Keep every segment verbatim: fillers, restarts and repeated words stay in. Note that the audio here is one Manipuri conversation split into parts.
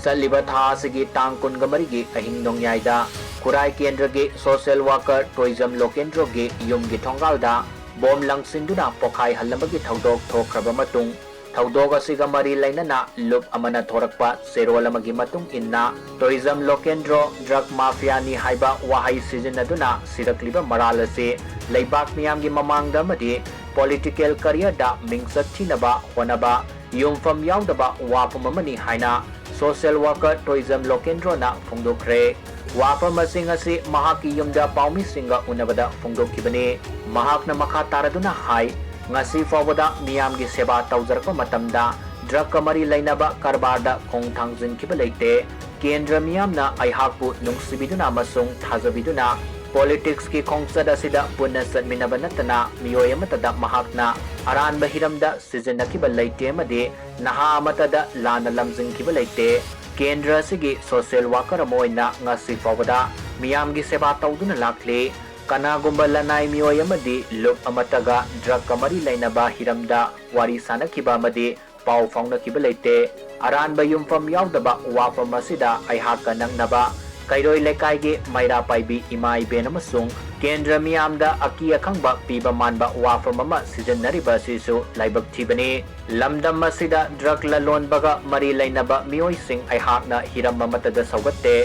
ꯆꯠꯂꯤꯕ ꯊꯥ ꯑꯁꯤꯒꯤ ꯇꯥꯡ ꯀꯨꯟꯒ ꯃꯔꯤꯒꯤ ꯑꯍꯤꯡ ꯅꯣꯡꯌꯥꯏꯗ ꯈꯨꯔꯥꯏ ꯀꯦꯟꯗ꯭ꯔꯒꯤ social worker ꯇꯣꯏꯖꯝ ꯂꯣꯀꯦꯟꯗ꯭ꯔꯣꯒꯤ ꯌꯨꯝꯒꯤ ꯊꯣꯡꯒꯥꯜꯗ ꯕꯣꯝ ꯂꯪꯁꯤꯟꯗꯨꯅ ꯄꯣꯈꯥꯏꯍꯜꯂꯝꯕꯒꯤ ꯊꯧꯗꯣꯛ ꯊꯣꯛꯈ꯭ꯔꯕ ꯃꯇꯨꯡ, ꯊꯧꯗꯣꯛ ꯑꯁꯤꯒ ꯃꯔꯤ ꯂꯩꯅꯅ ꯂꯨꯞ ꯑꯃꯅ ꯊꯣꯔꯛꯄ ꯆꯦꯔꯣꯜ ꯑꯃꯒꯤ ꯃꯇꯨꯡ ꯏꯟꯅ, ꯇꯣꯏꯖꯝ ꯂꯣꯀꯦꯟꯗ꯭ꯔꯣ drug mafiaꯅꯤ ꯍꯥꯏꯕ ꯋꯥꯍꯩ ꯁꯤꯖꯤꯟꯅꯗꯨꯅ ꯁꯤꯔꯛꯂꯤꯕ ꯃꯔꯥꯜ ꯑꯁꯤ ꯂꯩꯕꯥꯛ ꯃꯤꯌꯥꯝꯒꯤ ꯃꯃꯥꯡꯗ ꯑꯃꯗꯤ political careerꯗ ꯃꯤꯡꯆꯠ ꯊꯤꯅꯕ ꯍꯣꯠꯅꯕ ꯌꯨꯝꯐꯝ ꯌꯥꯎꯗꯕ ꯋꯥꯐꯝ ꯑꯃꯅꯤ ꯍꯥꯏꯅ social worker ꯇꯣꯏꯖꯝ ꯂꯣꯀꯦꯟꯗ꯭ꯔꯣꯅ ꯐꯣꯡꯗꯣꯛꯈ꯭ꯔꯦ꯫ ꯋꯥꯐꯝ ꯑꯁꯤ ꯉꯁꯤ ꯃꯍꯥꯛꯀꯤ ꯌꯨꯝꯗ ꯄꯥꯎꯃꯤꯁꯤꯡꯒ ꯎꯅꯕꯗ ꯐꯣꯡꯗꯣꯛꯈꯤꯕꯅꯤ꯫ ꯃꯍꯥꯛꯅ ꯃꯈꯥ ꯇꯥꯔꯗꯨꯅ ꯍꯥꯏ, ꯉꯁꯤ ꯐꯥꯎꯕꯗ ꯃꯤꯌꯥꯝꯒꯤ ꯁꯦꯕꯥ ꯇꯧꯖꯔꯛꯄ ꯃꯇꯝꯗ drugꯀ ꯃꯔꯤ ꯂꯩꯅꯕ ꯀꯔꯕꯥꯔꯗ ꯈꯣꯡ ꯊꯥꯡꯖꯤꯟꯈꯤꯕ ꯂꯩꯇꯦ꯫ ꯀꯦꯟꯗ꯭ꯔ ꯃꯤꯌꯥꯝꯅ ꯑꯩꯍꯥꯛꯄꯨ ꯅꯨꯡꯁꯤꯕꯤꯗꯨꯅ ꯑꯃꯁꯨꯡ ꯊꯥꯖꯕꯤꯗꯨꯅ politicsꯀꯤ ꯈꯣꯡꯆꯠ ꯑꯁꯤꯗ ꯄꯨꯟꯅ ꯆꯠꯃꯤꯟꯅꯕ ꯅꯠꯇꯅ ꯃꯤꯑꯣꯏ ꯑꯃꯠꯇꯗ ꯃꯍꯥꯛꯅ ꯑꯔꯥꯟꯕ ꯍꯤꯔꯝꯗ ꯁꯤꯖꯤꯟꯅꯈꯤꯕ ꯂꯩꯇꯦ ꯑꯃꯗꯤ ꯅꯍꯥ ꯑꯃꯠꯇꯗ ꯂꯥꯟꯅ ꯂꯝꯖꯤꯡꯈꯤꯕ ꯂꯩꯇꯦ꯫ ꯀꯦꯟꯗ꯭ꯔ ꯑꯁꯤꯒꯤ social worker ꯑꯃ ꯑꯣꯏꯅ ꯉꯁꯤ ꯐꯥꯎꯕꯗ ꯃꯤꯌꯥꯝꯒꯤ ꯁꯦꯕꯥ ꯇꯧꯗꯨꯅ ꯂꯥꯛꯂꯤ꯫ ꯀꯅꯥꯒꯨꯝꯕ ꯂꯅꯥꯏ ꯃꯤꯑꯣꯏ ꯑꯃꯗꯤ ꯂꯨꯞ ꯑꯃꯠꯇꯒ drugꯀ ꯃꯔꯤ ꯂꯩꯅꯕ ꯍꯤꯔꯝꯗ ꯋꯥꯔꯤ ꯁꯥꯅꯈꯤꯕ ꯑꯃꯗꯤ ꯄꯥꯎ ꯐꯥꯎꯅꯈꯤꯕ ꯂꯩꯇꯦ꯫ ꯑꯔꯥꯟꯕ ꯌꯨꯝꯐꯝ ꯌꯥꯎꯗꯕ ꯋꯥꯐꯝ ꯑꯁꯤꯗ ꯑꯩꯍꯥꯛꯀ ꯅꯛꯅꯕ ꯀꯩꯔꯣꯏ ꯂꯩꯀꯥꯏꯒꯤ ꯃꯩꯔꯥ ꯄꯥꯏꯕꯤ ꯏꯃꯥ ꯏꯕꯦꯟ ꯑꯃꯁꯨꯡ ꯀꯦꯟꯗ꯭ꯔ ꯃꯤꯌꯥꯝꯗ ꯑꯀꯤ ꯑꯈꯪꯕ ꯄꯤꯕ ꯃꯥꯟꯕ ꯋꯥꯐꯝ ꯑꯃ ꯁꯤꯖꯤꯟꯅꯔꯤꯕ ꯑꯁꯤꯁꯨ ꯂꯥꯏꯕꯛ ꯊꯤꯕꯅꯤ꯫ ꯂꯝꯗꯝ ꯑꯁꯤꯗ drug ꯂꯂꯣꯟꯕꯒ ꯃꯔꯤ ꯂꯩꯅꯕ ꯃꯤꯑꯣꯏꯁꯤꯡ ꯑꯩꯍꯥꯛꯅ ꯍꯤꯔꯝ ꯑꯃꯠꯇꯗ ꯁꯧꯒꯠꯇꯦ꯫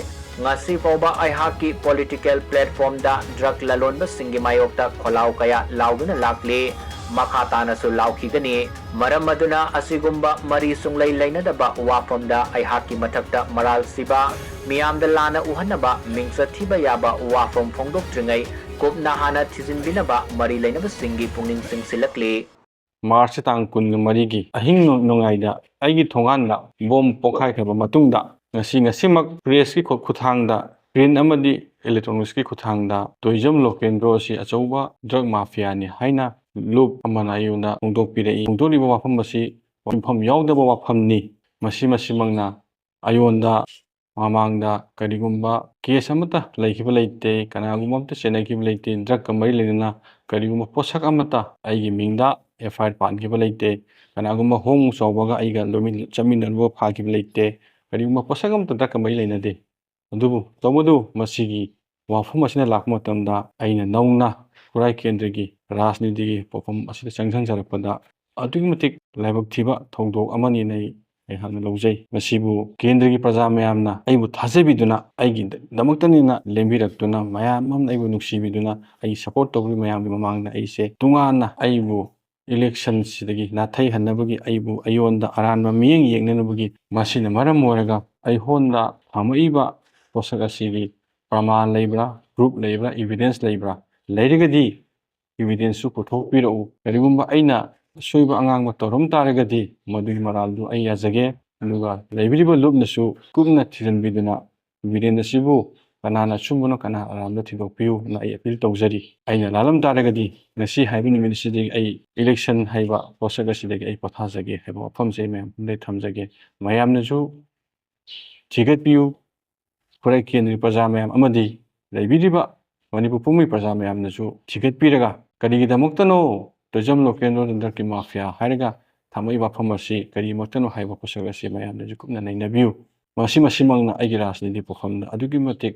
ꯉꯁꯤ ꯐꯥꯎꯕ ꯑꯩꯍꯥꯛꯀꯤ political platformꯗ drug ꯂꯂꯣꯟꯕꯁꯤꯡꯒꯤ ꯃꯥꯌꯣꯛꯇ ꯈꯣꯜꯂꯥꯎ ꯀꯌꯥ ꯂꯥꯎꯗꯨꯅ ꯂꯥꯛꯂꯤ꯫ ꯃꯈꯥ ꯇꯥꯅꯁꯨ ꯂꯥꯎꯈꯤꯒꯅꯤ꯫ ꯃꯔꯝ ꯑꯗꯨꯅ ꯑꯁꯤꯒꯨꯝꯕ ꯃꯔꯤ ꯁꯨꯡꯂꯩ ꯂꯩꯅꯗꯕ ꯋꯥꯐꯝꯗ ꯑꯩꯍꯥꯛꯀꯤ ꯃꯊꯛꯇ ꯃꯔꯥꯜ ꯁꯤꯕ, ꯃꯤꯌꯥꯝꯗ ꯂꯥꯟꯅ ꯎꯍꯟꯅꯕ, ꯃꯤꯡꯆꯠ ꯊꯤꯕ ꯌꯥꯕ ꯋꯥꯐꯝ ꯐꯣꯡꯗꯣꯛꯇ꯭ꯔꯤꯉꯩ ꯀꯨꯞꯅ ꯍꯥꯟꯅ ꯊꯤꯖꯤꯟꯕꯤꯅꯕ ꯃꯔꯤ ꯂꯩꯅꯕꯁꯤꯡꯒꯤ ꯄꯨꯛꯅꯤꯡ ꯆꯤꯡꯁꯤꯜꯂꯛꯂꯤ꯫ ꯃꯥꯔꯆꯀꯤ ꯇꯥꯡ ꯀꯨꯟꯒ ꯃꯔꯤꯒꯤ ꯑꯍꯤꯡ ꯅꯣꯡꯌꯥꯏꯗ ꯑꯩꯒꯤ ꯊꯣꯡꯒꯥꯟꯗ ꯕꯣꯝ ꯄꯣꯈꯥꯏꯈ꯭ꯔꯕ ꯃꯇꯨꯡꯗ, ꯉꯁꯤ, ꯉꯁꯤꯃꯛ pressꯀꯤ ꯈꯨ-, ꯈꯨꯠꯊꯥꯡꯗ, print ꯑꯃꯗꯤ electronicsꯀꯤ ꯈꯨꯠꯊꯥꯡꯗ ꯇꯣꯏꯖꯝ ꯂꯣꯀꯦꯟꯗ꯭ꯔꯣ ꯑꯁꯤ ꯑꯆꯧꯕ drug mafiaꯅꯤ ꯍꯥꯏꯅ ꯂꯨꯞ ꯑꯃꯅ ꯑꯩꯉꯣꯟꯗ ꯐꯣꯡꯗꯣꯛꯄꯤꯔꯛꯏ꯫ ꯐꯣꯡꯗꯣꯛꯂꯤꯕ ꯋꯥꯐꯝ ꯑꯁꯤ ꯌꯨꯝꯐꯝ ꯌꯥꯎꯗꯕ ꯋꯥꯐꯝꯅꯤ꯫ ꯃꯁꯤ, ꯃꯁꯤꯃꯛꯅ ꯑꯩꯉꯣꯟꯗ ꯃꯃꯥꯡꯗ ꯀꯔꯤꯒꯨꯝꯕ case ꯑꯃꯠꯇ ꯂꯩꯈꯤꯕ ꯂꯩꯇꯦ, ꯀꯅꯥꯒꯨꯝꯕ ꯑꯃꯠꯇ ꯆꯦꯟꯅꯈꯤꯕ ꯂꯩꯇꯦ, drugꯀ ꯃꯔꯤ ꯂꯩꯅꯅ ꯀꯔꯤꯒꯨꯝꯕ ꯄꯣꯠꯁꯛ ꯑꯃꯠꯇ ꯑꯩꯒꯤ ꯃꯤꯡꯗ FIR ꯄꯥꯟꯈꯤꯕ ꯂꯩꯇꯦ, ꯀꯅꯥꯒꯨꯝꯕ ꯍꯣꯡ ꯆꯥꯎꯕꯒ ꯑꯩꯒ ꯂꯣꯏꯃꯤꯟ-, ꯆꯠꯃꯤꯟꯅꯔꯨꯕ ꯐꯥꯈꯤꯕ ꯂꯩꯇꯦ꯫ ꯀꯔꯤꯒꯨꯝꯕ ꯄꯣꯠꯁꯛ ꯑꯃꯠꯇ ꯗꯔꯀꯥꯔ ꯂꯩꯅꯗꯦ꯫ ꯑꯗꯨꯕꯨ ꯇꯧꯕꯗꯨ ꯃꯁꯤꯒꯤ ꯋꯥꯐꯝ ꯑꯁꯤꯅ ꯂꯥꯛꯄ ꯃꯇꯝꯗ ꯑꯩꯅ ꯅꯧꯅ ꯈꯨꯔꯥꯏ ꯀꯦꯟꯗ꯭ꯔꯒꯤ ꯔꯥꯖꯅꯤꯇꯤꯒꯤ ꯄꯣꯠꯐꯝ ꯑꯁꯤꯗ ꯆꯪꯁꯤꯟꯖꯔꯛꯄꯗ ꯑꯗꯨꯛꯀꯤ ꯃꯇꯤꯛ ꯂꯥꯏꯕꯛ ꯊꯤꯕ ꯊꯧꯗꯣꯛ ꯑꯃꯅꯤꯅ ꯑꯩ ꯑꯩꯍꯥꯛꯅ ꯂꯧꯖꯩ꯫ ꯃꯁꯤꯕꯨ ꯀꯦꯟꯗ꯭ꯔꯒꯤ ꯄ꯭ꯔꯖꯥ ꯃꯌꯥꯝꯅ ꯑꯩꯕꯨ ꯊꯥꯖꯕꯤꯗꯨꯅ ꯑꯩꯒꯤꯗꯃꯛꯇꯅꯤꯅ ꯂꯦꯡꯕꯤꯔꯛꯇꯨꯅ ꯃꯌꯥꯝ ꯑꯃꯅ ꯑꯩꯕꯨ ꯅꯨꯡꯁꯤꯕꯤꯗꯨꯅ ꯑꯩ ꯁꯄꯣꯔꯠ ꯇꯧꯕꯒꯤ ꯃꯌꯥꯝꯒꯤ ꯃꯃꯥꯡꯗ ꯑꯩꯁꯦ ꯇꯣꯉꯥꯟꯅ ꯑꯩꯕꯨ ꯏꯂꯦꯛꯁꯟꯁꯤꯗꯒꯤ ꯅꯥꯊꯩꯍꯟꯅꯕꯒꯤ ꯑꯩꯕꯨ ꯑꯩꯉꯣꯟꯗ ꯑꯔꯥꯟꯕ ꯃꯤꯠꯌꯦꯡ ꯌꯦꯡꯅꯅꯕꯒꯤ ꯃꯁꯤꯅ ꯃꯔꯝ ꯑꯣꯏꯔꯒ ꯑꯩꯉꯣꯟꯗ ꯊꯝꯃꯛꯏꯕ ꯄꯣꯠꯁꯛ ꯑꯁꯤꯒꯤ ꯄ꯭ꯔꯃꯥꯟ ꯂꯩꯕ꯭ꯔꯥ, ꯄ꯭ꯔꯨꯞ ꯂꯩꯕ꯭ꯔꯥ, ꯏꯚꯤꯗꯦꯟꯁ ꯂꯩꯕ꯭ꯔꯥ? ꯂꯩꯔꯒꯗꯤ ꯏꯚꯤꯗꯦꯟꯁꯁꯨ ꯄꯨꯊꯣꯛꯄꯤꯔꯛꯎ꯫ ꯀꯔꯤꯒꯨꯝꯕ ꯑꯩꯅ ꯑꯁꯣꯏꯕ ꯑꯉꯥꯡꯕ ꯇꯧꯔꯝ ꯇꯥꯔꯒꯗꯤ ꯃꯗꯨꯒꯤ ꯃꯔꯥꯜꯗꯨ ꯑꯩ ꯌꯥꯖꯒꯦ꯫ ꯑꯗꯨꯒ ꯂꯩꯕꯤꯔꯤꯕ ꯂꯨꯞꯅꯁꯨ ꯀꯨꯞꯅ ꯊꯤꯖꯤꯟꯕꯤꯗꯨꯅ ꯏꯚꯤꯗꯦꯟꯁ ꯑꯁꯤꯕꯨ ꯀꯅꯥꯅ ꯑꯆꯨꯝꯕꯅꯣ ꯀꯅꯥ ꯑꯔꯥꯟꯕꯅꯣ ꯊꯤꯗꯣꯛꯄꯤꯌꯨꯅ ꯑꯩ ꯑꯄꯤꯜ ꯇꯧꯖꯔꯤ꯫ ꯑꯩꯅ ꯂꯥꯜꯂꯝ ꯇꯥꯔꯒꯗꯤ ꯉꯁꯤ ꯍꯥꯏꯕ ꯅꯨꯃꯤꯠ ꯑꯁꯤꯗꯒꯤ ꯑꯩ ꯏꯂꯦꯛꯁꯟ ꯍꯥꯏꯕ ꯄꯣꯠꯁꯛ ꯑꯁꯤꯗꯒꯤ ꯑꯩ ꯄꯣꯊꯥꯖꯒꯦ ꯍꯥꯏꯕ ꯋꯥꯐꯝꯁꯦ ꯑꯩ ꯃꯌꯥꯝ ꯄꯨꯝꯕꯗ ꯊꯝꯖꯒꯦ꯫ ꯃꯌꯥꯝꯅꯁꯨ ꯊꯤꯒꯠꯄꯤꯌꯨ꯫ ꯈꯨꯔꯥꯏ ꯀꯦꯟꯗ꯭ꯔꯒꯤ ꯄ꯭ꯔꯖꯥ ꯃꯌꯥꯝ ꯑꯃꯗꯤ ꯂꯩꯕꯤꯔꯤꯕ ꯃꯅꯤꯄꯨꯔ ꯄꯨꯝꯕꯒꯤ ꯄ꯭ꯔꯖꯥ ꯃꯌꯥꯝꯅꯁꯨ ꯊꯤꯒꯠꯄꯤꯔꯒ ꯀꯔꯤꯒꯤꯗꯃꯛꯇꯅꯣ ꯇꯣꯏꯖꯝ ꯂꯣꯀꯦꯟꯗ꯭ꯔꯣ ꯗꯟꯗ꯭ꯔꯀꯤ ꯃꯥꯐꯤꯌꯥ ꯍꯥꯏꯔꯒ ꯊꯝꯃꯛꯏꯕ ꯋꯥꯐꯝ ꯑꯁꯤ ꯀꯔꯤꯃꯛꯇꯅꯣ ꯍꯥꯏꯕ ꯄꯣꯠꯁꯛ ꯑꯁꯤ ꯃꯌꯥꯝꯅꯁꯨ ꯀꯨꯞꯅ ꯅꯩꯅꯕꯤꯌꯨ꯫ ꯃꯁꯤ ꯃꯁꯤꯃꯛꯅ ꯑꯩꯒꯤ ꯔꯥꯖꯅꯤꯇꯤ ꯄꯣꯛꯐꯝꯗ ꯑꯗꯨꯛꯀꯤ ꯃꯇꯤꯛ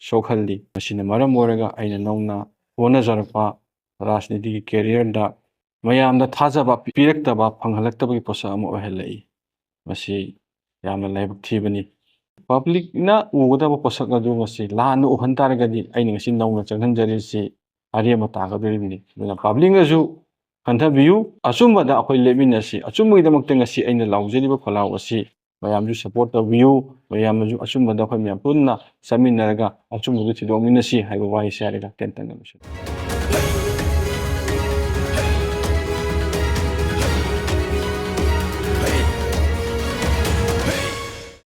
ꯁꯣꯛꯍꯜꯂꯤ꯫ ꯃꯁꯤꯅ ꯃꯔꯝ ꯑꯣꯏꯔꯒ ꯑꯩꯅ ꯅꯧꯅ ꯍꯣꯠꯅꯖꯔꯛꯄ ꯔꯥꯖꯅꯤꯇꯤꯒꯤ ꯀꯦꯔꯤꯌꯔꯗ ꯃꯌꯥꯝꯗ ꯊꯥꯖꯕ ꯄꯤꯔꯛꯇꯕ, ꯐꯪꯍꯜꯂꯛꯇꯕꯒꯤ ꯄꯣꯠꯁꯛ ꯑꯃ ꯑꯣꯏꯍꯜꯂꯛꯏ꯫ ꯃꯁꯤ ꯌꯥꯝꯅ ꯂꯥꯏꯕꯛ ꯊꯤꯕꯅꯤ꯫ ꯄꯕ꯭ꯂꯤꯛꯅ ꯎꯒꯗꯕ ꯄꯣꯠꯁꯛ ꯑꯗꯨ ꯉꯁꯤ ꯂꯥꯟꯅ ꯎꯍꯟ ꯇꯥꯔꯒꯗꯤ ꯑꯩꯅ ꯉꯁꯤ ꯅꯧꯅ ꯆꯪꯍꯟꯖꯔꯤꯁꯤ ꯑꯔꯦꯝꯕ ꯇꯥꯒꯗꯣꯔꯤꯕꯅꯤ꯫ ꯑꯗꯨꯅ ꯄꯕ꯭ꯂꯤꯛꯅꯁꯨ ꯈꯟꯊꯕꯤꯌꯨ꯫ ꯑꯆꯨꯝꯕꯗ ꯑꯩꯈꯣꯏ ꯂꯦꯞꯃꯤꯟꯅꯁꯤ꯫ ꯑꯆꯨꯝꯕꯒꯤꯗꯃꯛꯇ ꯉꯁꯤ ꯑꯩꯅ ꯂꯥꯎꯖꯔꯤꯕ ꯈꯣꯜꯂꯥꯎ ꯑꯁꯤ ꯃꯌꯥꯝꯁꯨ ꯁꯄꯣꯔꯠ ꯇꯧꯕꯤꯌꯨ꯫ ꯃꯌꯥꯝꯅꯁꯨ ꯑꯆꯨꯝꯕꯗ ꯑꯩꯈꯣꯏ ꯃꯌꯥꯝ ꯄꯨꯟꯅ ꯆꯠꯃꯤꯟꯅꯔꯒ ꯑꯆꯨꯝꯕꯗꯨ ꯊꯤꯗꯣꯛꯃꯤꯟꯅꯁꯤ ꯍꯥꯏꯕ ꯋꯥꯍꯩꯁꯦ ꯍꯥꯏꯔꯒ ꯇꯦꯟꯇꯛꯅ ꯂꯣꯏꯁꯤꯟꯖꯔꯦ꯫